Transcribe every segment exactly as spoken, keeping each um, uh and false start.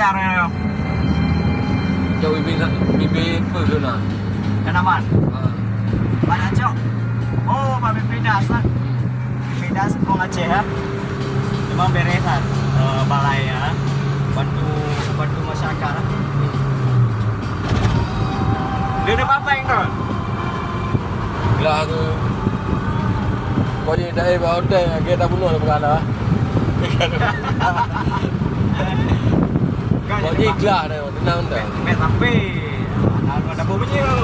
Cara. Cok bibi, bibi peue tu na? Tanaman. Ha. Banyak cok. Oh, bak bibi das lah. Hmm. Bibi das Krueng Aceh ya. Memang beres lah. Eh, balai ya. Bantu, bantu masyarakat lah. Dia ada apa yang tu? Glah tu. Kau jadi tak payah hotel, kita bunuh dah bukan dah. Kau jadi glah dah. Tenang dah. Mek, mek sampai. Ada, ada bau bunyi tu.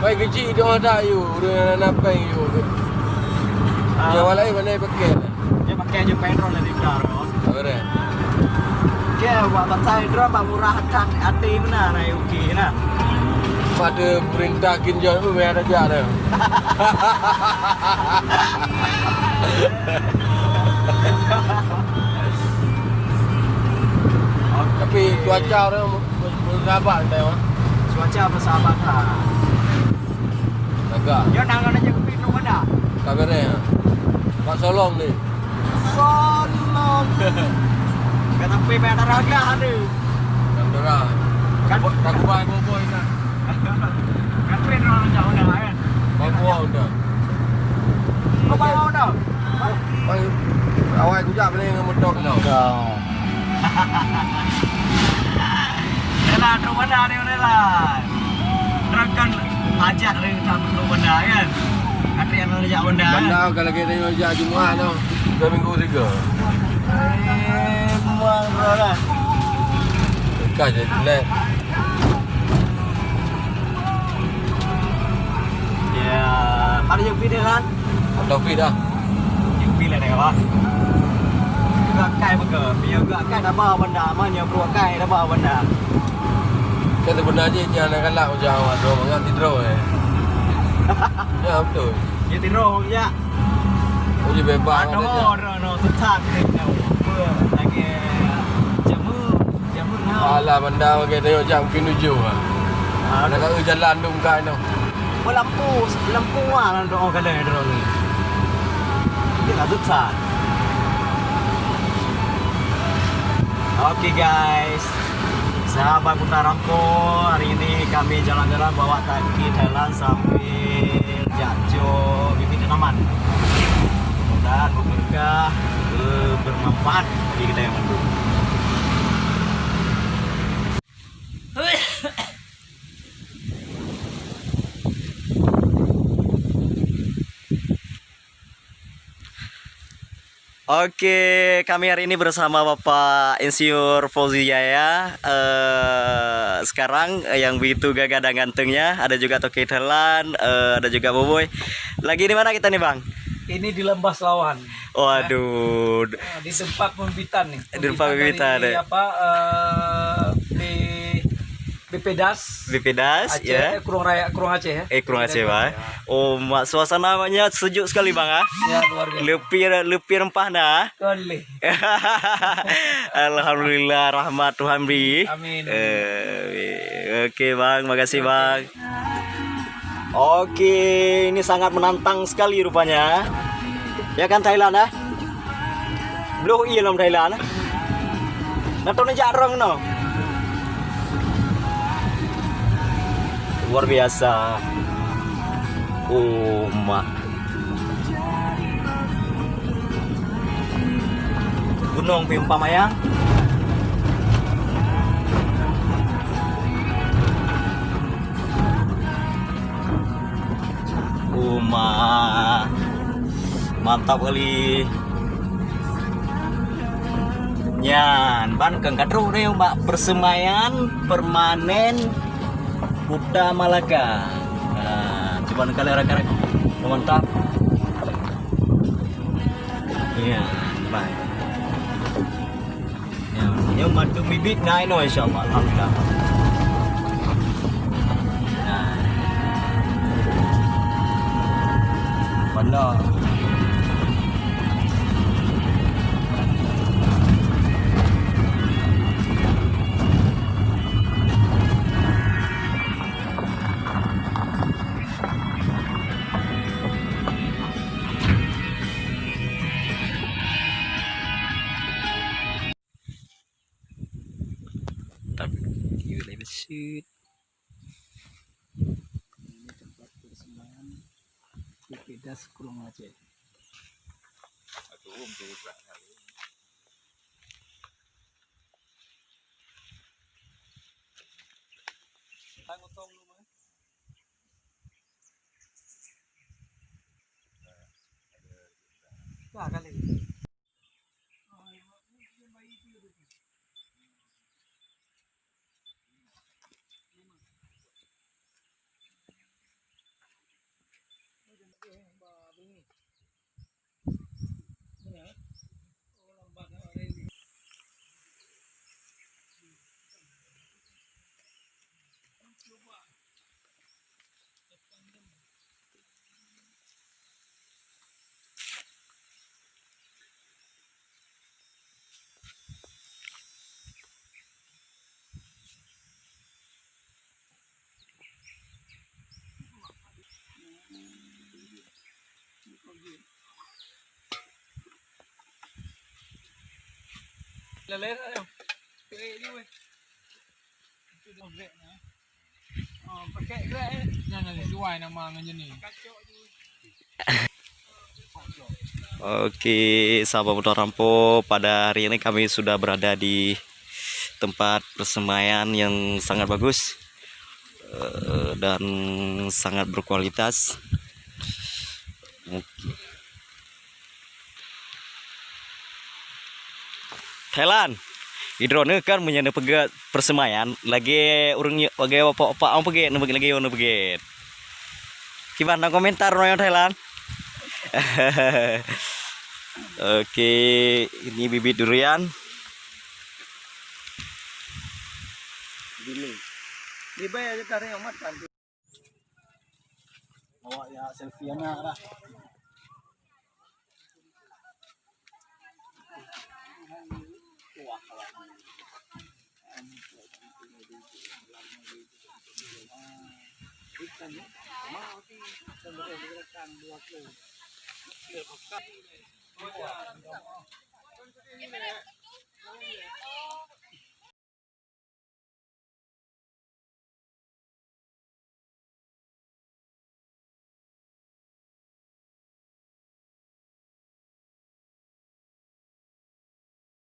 Pai keuchik tu dah you, ureueng nyang na péng you. Ah. Nyang walai mana pakai? Dia pakai je péng droe dari dah. Apa dia? Oke, buat pasal droe bak murah até, até beuna na, oke na. Pada perintah Kim Jong Un yang ada jak dah. Tapi cuaca orang Bersahabat kita, ya. Cuaca bersahabat, ha. Agak. Dia nak kena jaga pintu mana? Tak kena, ya. Pak Solong ni. Solong. Kata P P ada raga ada. Yang terang. Kan? Tak kuat bobo kan. Kan pun orang jauh dah kan. Bobo dah. Kau bawa dah. Awai kujak beli dengan motor kau. Kau. Yalah, trok banda ni, yalah. Terangkan hajat ni, tak trok banda, kan? Katri yang nak jak banda, kan? Banda kalau kita nak jak Jumaat tu, dua minggu tiga. Eh, buang, bro, lah. Bukan je, leh. Ya, mana yang pilih, kan? Taufik dah. Yang pilih dah, apa? Juga kai beke. Bila juga kai dah bawa benda, mana yang perlu kai dah bawa benda. Kan sebenarnya jangan galak macam awak dulu, jangan tidur, eh. Ya, betul. Dia tidur, ya. Oh, dia bebas. Ada orang, no, tetap dia tahu. Apa lagi? Jamu, jamu, no. Alah, benda pakai tengok jam mungkin tujuh lah. Ah, nak kata jalan tu bukan, no. Meulampôh, meulampôh wah lam doa keuleue droeneuh. Dia ka sesat. Oke, guys. Sahabat Putar Rampo, hari ini kami jalan-jalan bawa kaki jalan sambil jak cok bibit tanaman. Mudah-mudahan berkah, eh, bermanfaat bagi kita yang mandum. Oke, kami hari ini bersama Bapak Insinyur Fauzi Jaya. Eh, sekarang, eh, yang begitu gagah dan gantengnya, ada juga Toke Thailand, eh, ada juga Boboy. Lagi di mana kita nih, Bang? Ini di Lembah Selawan. Waduh. Nah, di tempat pembibitan nih. Di tempat pembibitan, pembibitan dari, eh, apa, eh, di B P das. B P das, Aceh, ya. Eh, Krueng Raya, Krueng Aceh, ya. Eh, Krueng Aceh, Bang. Ya. Oh, mak, suasananya sejuk sekali, Bang, ah. Ya, luar biasa. Lepi, lepi rempah dah. Boleh. Alhamdulillah, rahmat Tuhan beri. Amin. Eh, oke, Bang, makasih, Bang. Oke, ini sangat menantang sekali rupanya. Ya kan, Thailand, eh? Bloh ie lom Thailand, eh? Nah, tu neujak rong no. Luar biasa. Oh, mak. Gunong pih umpama ya. Uma. Mantap kali. Nyan, ban keu ka trok ni bak persembayan permanen Kuta Malaka. Nah, cuba kalian rakan-rakan. Mantap. Ya, baik. Ya, nyoe mandum bibit na inoe, insya Allah. Alhamdulillah. Nah. Benar. Iya, lagi bersut. Ini tempat persembahan P P Das Krueng Aceh. Wah, kali. Nyan, nyan, sesuai nama ngon jeunèh. Oke, sahabat Motor Rampo, pada hari ini kami sudah berada di tempat persembayan yang sangat bagus, eh, dan sangat berkualitas. Oke. Thailand, droeneuh kan meunyoe neupeugèt persembayan, lagèe ureueng nyoe, lagèe bapak-bapak nyang peugèt, lagèe ureueng peugèt. Kiban na komentar ureueng Thailand? Oke, ini bibit durian. Bini. Dibai aja tarik amat kan. Awak ya selfie anak lah.